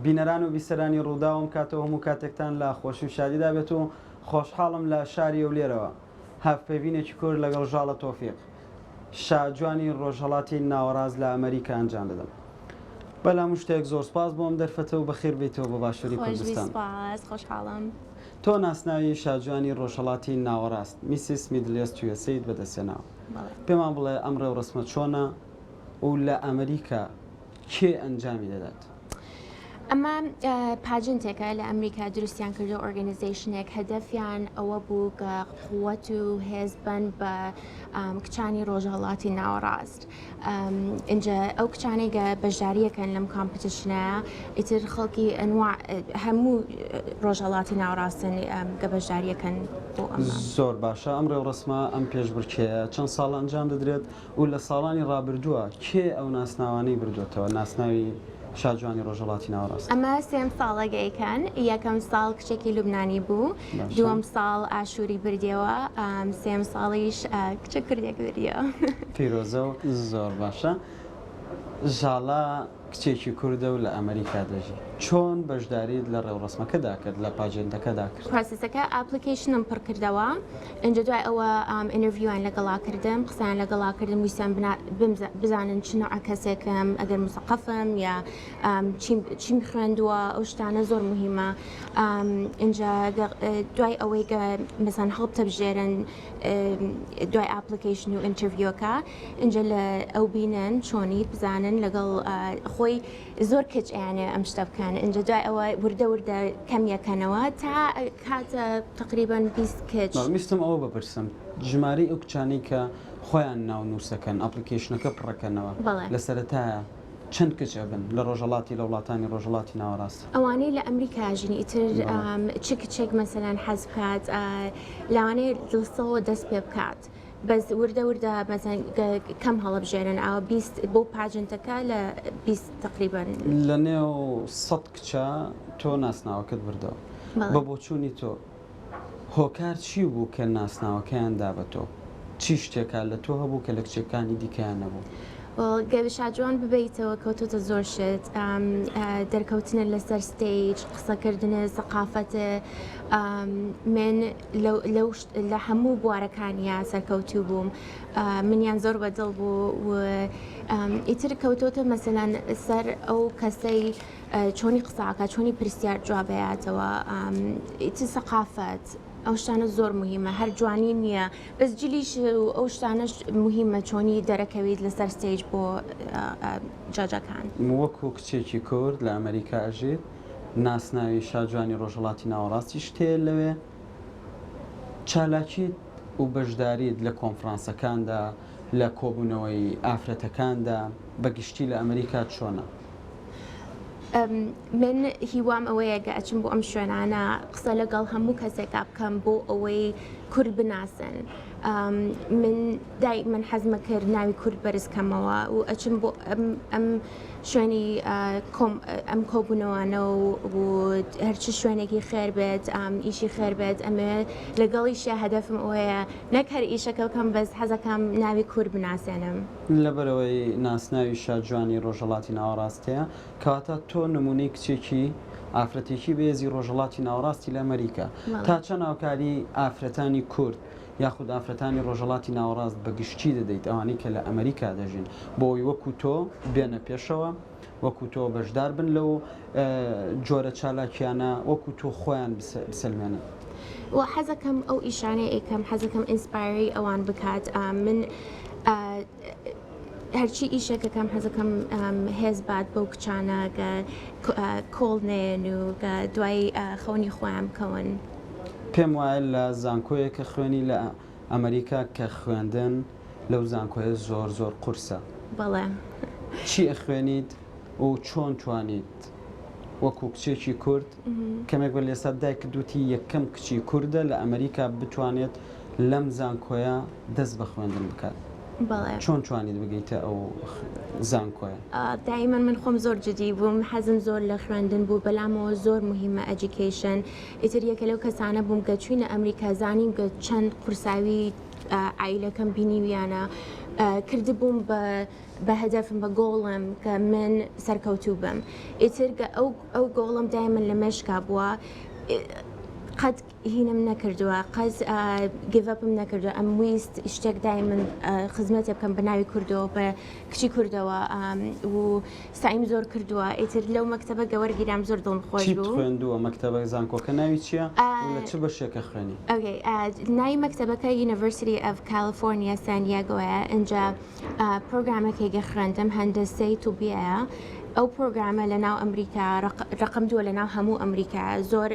بینەران و بیسەرانی ڕووداو ئەم کاتە و هەموو کاتێکتان لە خۆشی و شادیدا بێت و خۆشحاڵم لە شاری هەولێرەوە هەڤپەیڤینێکی کورت لەگەڵ ژاڵە تۆفیق شاجوانی ڕۆژهەڵاتی ناوەڕاست لە ئەمەریکا ئەنجام دەدەم. بەر لە هەموو شتێک زۆر سوپاس بۆ ئەم دەرفەتە و بەخێر بێیتەوە بۆ باشووری خۆشبی کوردستان. سوپاس خۆشحاڵم. تۆ ناسناوی شاجوانی ڕۆژهەڵاتی ناوەڕاست، Mrs Middle East USA یت بەدەستهێناوە. بەڵێ. پێمان بڵێ ئەم ڕێوڕەسمە چۆنە و لە ئەمریکا کێ ئەنجامی دەدات؟ ئەمە pageant ێکە لە ئەمریکا دروستیان کردو organization ێک هەدەفیان ئەوە بوو کە قوت و هێز بن بە کچانی ڕۆژهەڵاتی ناوەڕاست ئینجا ئەو کچانەی کە بەشداریەکەن لەم competition ە ئیتر خەڵکی ئەنوا هەموو ڕۆژهەڵاتی ناوەڕاستن کە بەشداریەکەن بۆ ئەمە. زۆر باشە ئەم ڕێوڕەسمە ئەم پێشبڕکێیە چەند ساڵە ئەنجام دەدرێت و لە ساڵانی ڕابردووە کێ ئەو ناسناوانەی بردووەتەوە، ناسناوی شاجوانی ڕۆژهەڵاتی ناوەڕاست؟ ئەمە سێم ساڵە گەیکەن، یەکەم ساڵ کچێکی لوبنانی بوو، دووەم ساڵ ئاشووری بردیەوە، سێم ساڵیش کچە کوردێک بردیەوە. پیرۆزە و زۆر باشە. ژاڵە کچێکی کوردە و لە ئەمەریکا دەژی. چۆن بەشداریت لە ڕێوڕەسمەکەدا کرد، لە pageant ەکەدا کرد؟ process ەکە application م پڕ کردەوە، ئینجا دوای ئەوە interview یان لەگەڵا کردم، قسەیان لەگەڵا کردم، ویستیان بزانن چ نوعە کەسێکم، ئەگەر موسەقەفم یا چیم خوێندووە، ئەو شتانە زۆر موهیمە. ئینجا دوای ئەوەی کە مەسەن هەڵبتەبژێرن دوای application و interview ەکە، ئینجا لە ئەو بینن چۆنیت بزانن لەگەڵ خۆی زۆر کچ ئەیانێ ئەم شتە بکەن ئینجا دوای ئەوە وردە وردە کەم یەکەنەوە تا کاتە تقریبا 20 کچ. ویستم ئەوە بپرسم ژمارەی ئەو کچانەی کە خۆیان ناونووسەکەن application ەکە پڕەکەنەوە لە سەرەتایە چەند کچ ئەبن لە ڕۆژهەڵاتی لە وڵاتانی ڕۆژهەڵاتی ناوەڕاست؟ ئەوانەی لە ئەمریکا ژین ئیتر چ کچێک مەسەلەن حەز بکات لەوانەیە دڵسەوە دەست پێ بکات. بەس وردە وردە مەسەن کەم هەڵەبژێرن ئاوە 20 بۆ pageant ەکە لە 20 تقریبا. لە نێو سەد کچە تۆ ناسناوەکەت بردەوە بە بۆچوونی تۆ هۆکار چی بوو کە ناسناوەکەیان دا بە تۆ؟ چی شتێکا لە تۆ هەبوو کە لە کچەکانی دیکەیان نەبوو؟ گەر شاجوان ببەیتەوە کەوتۆتە زۆر شت دەرکەوتنە لەسەر stage قسەکردنە سەقافەتە من لەو لە هەموو بوارەکانیا سەرکەوتوو بووم منیان زۆر بە دڵ بوو و ئیتر کەوتۆتە مەسەلەن سەر ئەو کەسەی چۆنی قساکە چۆنی پرسیار جوابەیاتەوە ئیتر سەقافەت ئەو شتانە زۆر مهمە هەر جوانی نییە بەس جلیش و ئەو شتانەش مهمە چۆنی دەرەکەویت لەسەر stage بۆ judge ەکان. وەکو کچێکی کورد لە ئەمەریکا ئەژیت ناسناوی شاجوانی ڕۆژهەڵاتی ناوەڕاستیشت هەیە لەوێ چالاکیت و بەشداریت لە کۆنفرانسەکاندا، لە کۆبوونەوەی ئافرەتەکاندا بە گشتی لە ئەمریکا چۆنە؟ من هیوام ئەوەیە کە ئەچم بۆ ئەم شوێنانە قسە لەگەڵ هەموو کەسێکا بکەم بۆ ئەوەی کورد بناسن من دایمەن حەزمە کرد ناوی کورد بەرز کەمەوە و ئەچم بۆ ئەم شوێنی ئەم کۆبوونەوانە و هەرچ شوێنێکی خێر بێت ئیشی خێر بێت ئەمێ لەگەڵیشە هەدەفم ئەوەیە نەک هەر ئیشەکە بکەم بەس حەزەکەم ناوی کورد بناسێنم. لەبەرئەوەی ناسناوی شاجوانی ڕۆژهەڵاتی ناوەڕاست هەیە، کەواتە تۆ نموونەی کچێکی ئافرەتێکی بەهێزی ڕۆژهەڵاتی ناوەڕاستی لە ئەمەریکا. تا چەند هاوکاری ئافرەتانی کورد یاخود ئافرەتانی ڕۆژهەڵاتی ناوەڕاست بە گشتی دەدەیت ئەوانەی کە لە ئەمەریکا دەژین بۆ ئەوەی وەکو تۆ بێنە پێشەوە، وەکو تۆ بەشدار بن لەو جۆرە چالاکیانە، وەکو تۆ خۆیان بسەلمێنن؟ وە حەزەکەم ئەو ئیشانەی ئەیکەم حەزەکەم inspire ی ئەوان بکات من هەرچی ئیشێکەکەم حەزەکەم هێز بات بەو کچانە کە کۆڵ نێن و کە دوای خەونی خۆیان بکەون. پێم وایە لە زانکۆیەک کە خوێنی لە ئەمریکا کە خوێندن لەو زانکۆیە زۆر زۆر قورسە. بەڵێ. چی ئەخوێنیت و چۆن توانیت وەکو کچێکی کورد کەمێک بەر لێستا دایکت وتی یەکەم کچی کوردە لە ئەمریکا بتوانێت لەم زانکۆیە دەست بە خوێندن بکات. بەڵێ. چۆن توانیت بگەیتە ئەو زانکۆیە؟ دایمەن من خۆم زۆر جدی بووم حەزم زۆر لە خوێندن بوو بەلامەوە زۆر مهمە education ئیتر یەکە لەو کەسانە بووم کە چوینە ئەمریکا زانیم کە چەند قورساوی عایلەکەم بینیویانە. کردبووم بە بە هەدەفم بە گۆڵم کە من سەرکەوتوو بم ئیتر گە ئەو ئەو گۆڵم دایمەن لە مێشکا بووە قەت هینم نەکردووە قەت give up م نەکردووە ئەم ویست شتێک دایمن خزمەتێ بکەم بە ناوی کوردەوە بە کچی کوردەوە و سەعیم زۆر کردووە ئیتر لەو مەکتەبە گەوەر گیرام زۆر دڵم خۆش چیت بوو. خوێندووە مەکتەبە زانکۆکە ناوی چییە و لە چ بەشێکە خوێنی؟ okay ناوی مەکتەبەکە University of California San Diego یە ئینجا پرۆگرامەکەی گە خوێندم هەندەسەی توبیەیە ئەو پرۆگرامە لە ناو ئەمریکا ڕقم دووە لە ناو هەموو ئەمریکا زۆر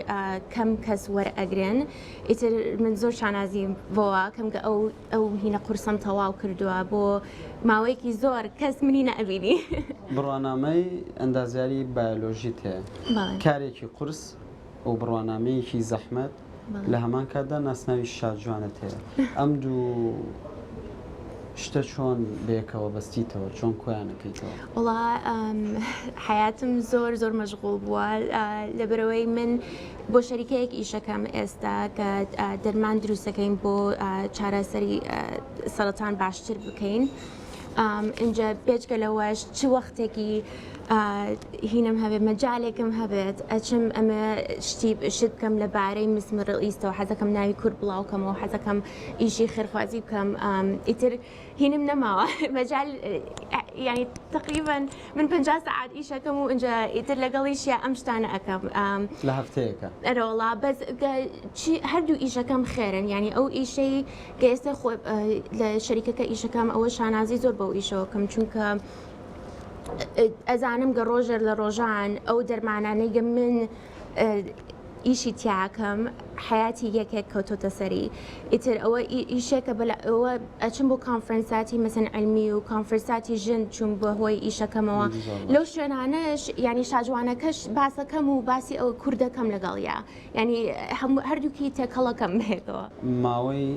کەم کەس وەرئەگرن ئیتر من زۆر شانازیم بۆوە کەم گە ئەو ئەو هینە قورسەم تەواو کردووە بۆ ماوەیەکی زۆر کەس منی نەئەبینی. بڕوانامەی ئەندازیاری بایۆلۆژیت هەیە. کارێکی قورس و بڕوانامەیەکی زەحمەت لە هەمان کاتدا ناسناوی شاجوانت هەیە. ئەم دوو شتە چۆن بەیەکەوە بەستیتەوە چۆن کۆیان ئەکەیتەوە؟ وەڵا حەیاتم زۆر زۆر مەشغوڵ بووە لەبەرئەوەی من بۆ شەریکەیەک ئیشەکەم ئێستا کە دەرمان دروستەکەین بۆ چارەسەری سەرەتان باشتر بکەین ئینجا بێجگە لەوەش چ وەختێکی هینم هەبێت مەجالێکم هەبێت ئەچم ئەمە شتی شت بکەم لە بارەی Miss Middle East ەوە حەزەکەم ناوی کورد بڵاوکەمەوە حەزەکەم ئیشی خێرخوازی بکەم ئیتر هینم نەماوە مەجال یعنی تقریبا من 50 سەعات ئیشەکەم و ئینجا ئیتر لەگەڵیشیا ئەم شتانە ئەکەم لە هەفتەیەکە ئەرۆڵا بەس چی هەردوو ئیشەکەم خێرن یعنی ئەو ئیشەی کە ئێستا خۆ لە شەریکەکە ئیشەکەم ئەوە شانازی زۆر بەو ئیشەوەکەم چونکە ئەزانم گە ڕۆژێک لە ڕۆژان ئەو دەرمانانەی گە من ئیشی تیاکەم حیاتی یەکێک کەوتۆتە سەری ئیتر ئەوە ئیشێکە بەلا ئەوە ئەچم بۆ کانفرنساتی مەسن علمی و کانفرنساتی ژن چوون بە هۆی ئیشەکەمەوە لەو شوێنانەش ینی شاجوانەکەش باسەکەم و باسی ئەو کوردەکەم لەگەڵیا ینی هەموو هەردووکی تێکەڵەکەم بەیەکەوە. ماوەی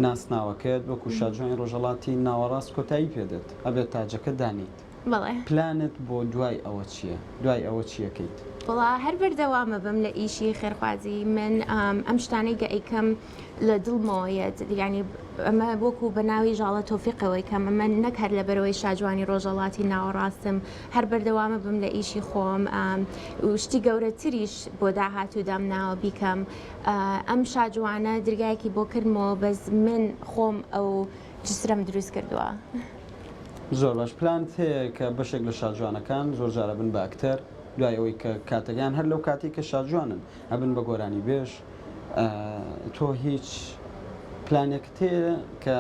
ناسناوەکەت وەکو شاجوانی ڕۆژهەڵاتی ناوەڕاست کۆتایی پێدێت ئەبێت تاجەکە دانێیت. بەڵێ. پلانت بۆ دوای ئەوە چییە؟ دوای ئەوە چی ئەکەیت؟ وەڵا هەر بەردەوام ئەبم لە ئیشی خێرخوازی من ئەم شتانەی کە ئەیکەم لە دڵمەوە یەت یانی ئەمە وەکو بە ناوی ژاڵە تۆفیقەوەی کەم ئەمە نەک هەر لەبەرەوەی شاجوانی ڕۆژەڵاتی ناوەڕاستم هەر بەردەوامە بم لە ئیشی خۆم و شتی گەورەتریش بۆ داهاتوو دامناوە بیکەم ئەم شاجوانە درگایەکی بۆ کردمەوە بەس من خۆم ئەو جسرەم دروست کردووە. زۆر باش پلانت هەیە کە بەشێک لە شاجوانەکان زۆر جار ئەبن بە ئەکتەر دوای ئەوەی کە کاتەکەیان هەر لەو کاتەی کە شاجوانن ئەبن بە گۆرانی بێژ تۆ هیچ پلانێکت هەیە کە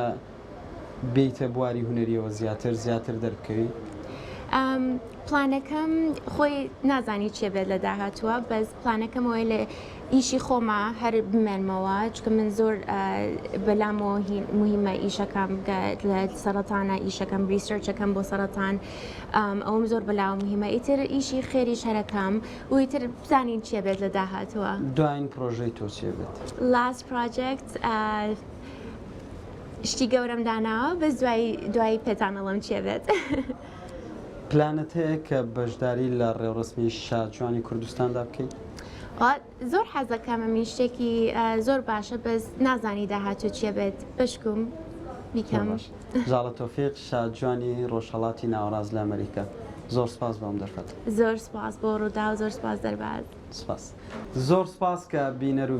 بێیتە بواری هونەریەوە زیاتر زیاتر دەربکەوی؟ پلانەکەم خۆی نازانی چێ بێت لە داهاتووە بەس پلانەکەم ئەوەیە لە ئیشی خۆما هەر بمێنمەوە چونکە من زۆر بەلامەوە موهیمە ئیشەکەم کە لە سەرەتانە ئیشەکەم research ەکەم بۆ سەرەتان ئەوم زۆر بەلاوە موهیمە ئیتر ئیشی خێریش هەرەکەم و ئیتر بزانین چیە بێت لە داهاتووە. دواین پرۆژەی تۆ چیە بێت؟ Last project شتی گەورەم داناوە بەس دوایی دوایی پێتان ئەڵێم چیە بێت. پلانت هەیە کە بەشداری لە ڕێوڕەسمی شاجوانی کوردستاندا بکەیت؟ زۆر حەزەکەم ئەمین شتێکی زۆر باشە بەس نازانی داهاتوو چیە بێت بەشکم بیکەم. ژاڵە تۆفیق شاجوانی ڕۆژهەڵاتی ناوەڕاست لە ئەمریکا زۆر سپاس بۆ ئەم دەرفەتە. زۆر سپاس بۆ ڕووداو زۆر سپاس دەرباز. سپاس. زۆر سپاس کە بینەر و.